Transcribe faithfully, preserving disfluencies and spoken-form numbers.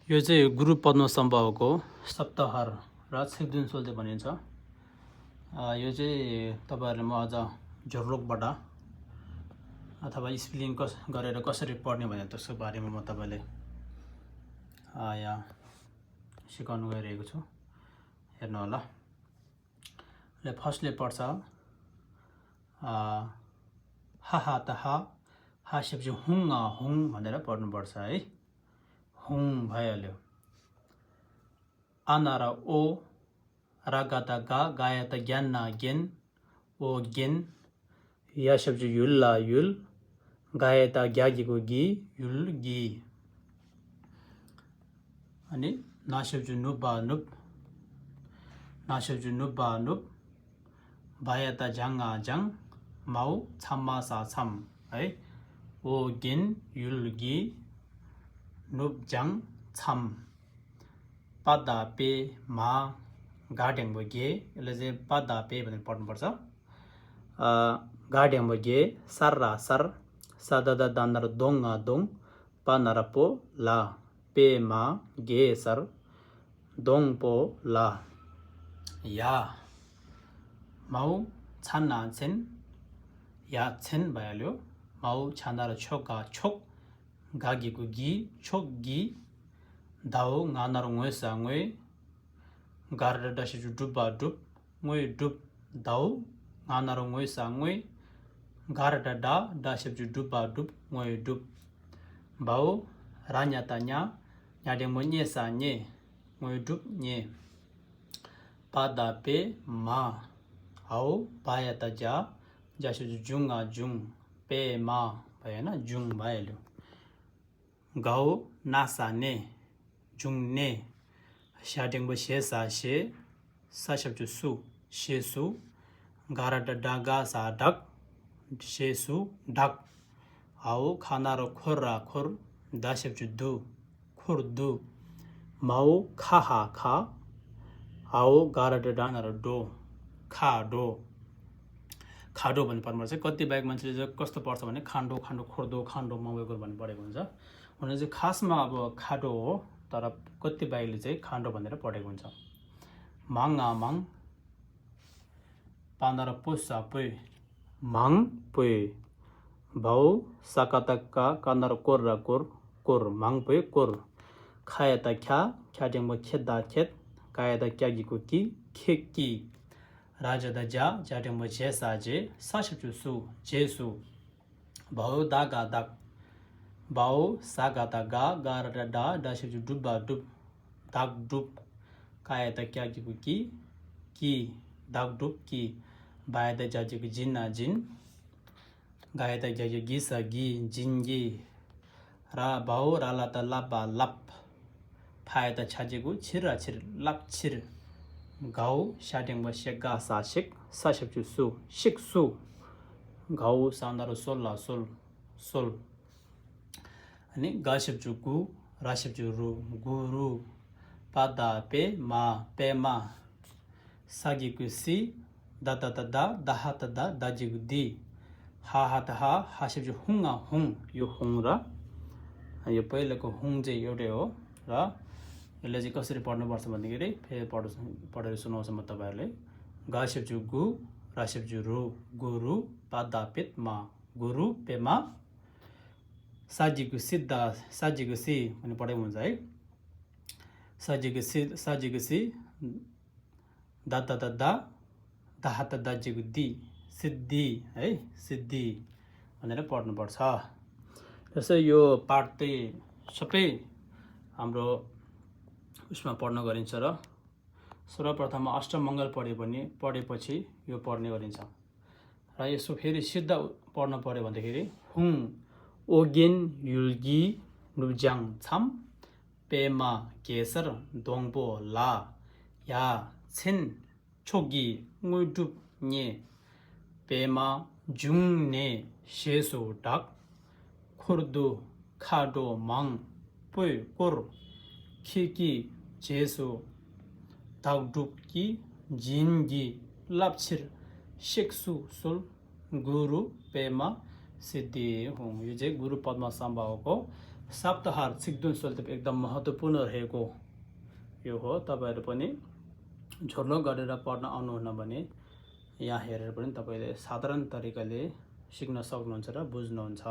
यो चाहिँ गुरु पद्म सम्भावको सप्ताहर र छेक्दुन सोल्ते भनिन्छ। अ, यो चाहिँ तपाईँहरूले म आज झोरलोकबाट, अथवा स्पेलिङ कस गरेर कसरी पढ्ने भनेर त्यसको बारेमा म तपाईँलाई, अ, यहाँ सिकाउन गइरहेको छु। हेर्नुहोला। र फर्स्टले पढ्छ, अ, हा हा त हा, हा शब्द हुङ, अ, हुङ भनेर पढ्नुपर्छ है। हुङ भइहाल्यो। आ न र ओ, रा गा त गा, गा या त ग्यान न गेन, ओ गेन। या शब्द युल, ला युल, गा या त ग्या गीको गी, युल गी। अनि ना शब्द नुप, बा नुप, ना शब्द नुप, बा नुप, बा या त ज्याङ, आ ज्याङ, माउ छाम, मा सा छाम है। ओ गेन, युल गी, नुप ज्याङ, छाम। पा दा पे मा, गा ढ्याङ्बो गे, यसलाई चाहिँ पा दा पे भनेर पढ्नुपर्छ। अ, गा ढ्याङ्बो गे, सर रा सर, सा दा दा दा न र दोङ, आ दोङ, पा न र पो, ला, पे मा, गे सर, दोङ पो, ला। या। माउ छान ना छेन, या छेन भइहाल्यो। माउ छान र छोक, गा छोक, गा गीको गी, छोक गी। दाउ, ङा न र ङोइ सा ङोइ, गा र ड ड शब्द डुब, बा डुब, ངོས་སྒྲུབ། དའོ། ང་ན་རོ་ངོས་ས་ངོས། ག་ར་ད་ད་ད་ཞབས་ཀྱུ་སྒྲུབ་པ་སྒྲུབ། ངོས་སྒྲུབ། བའོ། ར་ཉ་ད་ཉ། ཉ་འགྲེང་བུ་ཉེ་ས་ཉེ། ངོས་སྒྲུབ་ཉེ། པ་ད་པེ་མ། འའོ། བ་ཡ་ད་བྱ། བྱ་ཞབས་ཀྱུ་སྒྱུ་ང་སྒྱུང་། པེ་མ། བ་ཡ་ན་སྒྱུང་བ་ཡ་ལུ། གའོ། ན་ས་ནེ། འབྱུང་གནས། ཞ་འགྲེང་བུ་ཞེ་ས་ཞེ། ས་ཞབས་ཀྱུ་སུ། ཞེ་སུ། ག་ར་ད་ད་ག་ས་བསྒྲགས། ཞེ་སུ་བསྒྲགས། འའོ། ཁ་ན་རོ་ཁོ་ར་ཁོར། ད་ཞབས་ཀྱུ་དུ། ཁོར་དུ། མའོ། ཁ་ཧ་ཁ། འའོ། ག་ར་ད་ད་ན་རོ་འགྲོ། ཁ་འགྲོ། ཁ་འགྲོ་བ་ནི་པར་མར་ཚེ་ཀོ་ཏི་བེག་མན་ཚེ་ཀོ་སྟོ་པར་ཚ་བ་ནི་ཁ་འགྲོ་ཁ་འགྲོ་ཁོར་དོ་ཁ་འགྲོ་མང་བའི་སྐོར་བ་ནི་པར་ཡོང་ཚ། འོ་ན་ཚེ་ཁ་སྨ་བོ་ཁ་འགྲོ། ད་ར་ཀོ་ཏི་བེག་ལི་ཚེ་ཁ་འགྲོ་བ་ནི་ར་པར་ཡོང་ཚ། མང་ང་མང་། པ་ན་ར་པོ་ས་པོས། མང་པོས། བའོ། ས་ཀ་ད་ཀ་ཀ་ན་ར་ཀོ་ར་ཀོར། ཀོར། མང་པོས་ཀོར། ཁ་ཡ་ད་ཁྱ། ཁྱ་འགྲེང་བུ་ཁྱེད་ད་ཁྱེད། ག་ཡ་ད་ཀྱ་གི་གུ་ཀི། ཁྱེད་ཀྱིས། ར་ཇ་ད་ཇ། ཇ་འགྲེང་བུ་ཇེ་ས་ཇེ། ས་ཞབས་ཀྱུ་སུ། ཇེ་སུ། བའོ། ད་ག་བདག། བའོ། ས་ག་ད་ག། ག་ར་ད་ད། ད་ཞབས་ཀྱུ་སྒྲུབ་པ་སྒྲུབ། བདག་སྒྲུབ། ཀ་ཡ་ད་ཀྱ་གི་གུ་ཀི། ཀྱིས། བདག་སྒྲུབ་ཀྱིས། བ་ཡ་ད་བྱ་གི་གུ་བྱིན་ན་བྱིན། ག་ཡ་ད་གྱ་གི་གུ་གྱི་ས་གྱིས། བྱིན་གྱིས། ར་བའོ། ར་ལ་ད་ལ་བ་ལབ། ཕ་ཡ་ད་ཆ་གི་གུ་ཕྱི་ར་ཕྱིར། ལབ་ཕྱིར། གའོ། ཤ་འགྲེང་བུ་ཤེ་ག་ས་ཤིག། ས་ཞབས་ཀྱུ་སུ། ཤིག་སུ། གའོ། ས་ན་རོ་སོ་ལ་སོལ། སོལ། ཨ་ནི་ག་ཞབས་ཀྱུ་གུ། ར་ཞབས་ཀྱུ་རུ། གུ་རུ། པ་ད་པེ་མ། པེ་མ། ས་གི་གུ་སི། ད་ད་ད་ད། ད་ཧ་ད་ད། ད་གི་གུ་དི། ཧ་ཧ་ད་ཧ། ཧ་ཞབས་ཀྱུ་ཧུང་ང་ཧུང་། ཡོ་ཧུང་ར། ཡོ་པེ་ལ་གོ་ཧུང་ཇེ་ཡོ་རེ་ཡོ་ར། ཡོ་ལ་ཇི་ཀ་སི་རི་པར་ནོ་པར་སམ་པ་ནི་གི་རེ། ཕེ་པར་པར་རེ་སུ་ནོ་སམ་པ་ད་བ་ལེ། ག་ཞབས་ཀྱུ་གུ། ར་ཞབས་ཀྱུ་རུ། གུ་རུ། པ་ད་པེ་མ། གུ་རུ་པེ་མ། ས་གི་གུ་སི། ད་ས་གི་གུ་སི། མ་ནི་པར་རེ་མོ་ཛའི། ས་གི་གུ་སི། ས་གི་གུ་སི། ད་ད་ད་ད། ད་ཧ་ད་ད་གི་གུ་དི། སི་དི། ཨེ། སི་དི། འོ་ན་རེ་པར་ནོ་པར་ཚ། जस्तै यो पाठ चाहिँ सबै हाम्रो उसमा पढ्न गरिन्छ र सर्वप्रथम अष्टमङ्गल पढ्यो भने, पढेपछि यो पढ्ने गरिन्छ। र यसो फेरि सिद्ध पढ्न पऱ्यो भन्दाखेरि हुङ ओगेन युल्गी नुब्ज्याङ छाम པེ་མ་གེ་སར་སྡོང་པོ་ལ། ཡ་མཚན་མཆོག་གི་དངོས་གྲུབ་བརྙེས། པེ་མ་འབྱུང་གནས་ཞེས་སུ་གྲགས། འཁོར་དུ་མཁའ་འགྲོ་མང་པོས་བསྐོར། ཁྱེད་ཀྱི་རྗེས་སུ་བདག་སྒྲུབ་ཀྱིས། སྦྱིན་གྱི་རླབས་ཆེར་གཤེགས་སུ་གསོལ། གུ་རུ་པདྨ་སིདྡྷི་ཧཱུྃ། ཡོད་ཅེས་གུ་རུ་པདྨ་སམ་བྷ་ཝ་གོ། साप्ताहार ཚིག་དོན་གསལ་ཐབས एकदम महत्त्वपूर्ण रहेको यो हो। तपाईँहरू पनि झोर्लो गरेर पढ्न आउनुहुन्न भने यहाँ हेरेर पनि तपाईँले साधारण तरिकाले सिक्न सक्नुहुन्छ र बुझ्नुहुन्छ।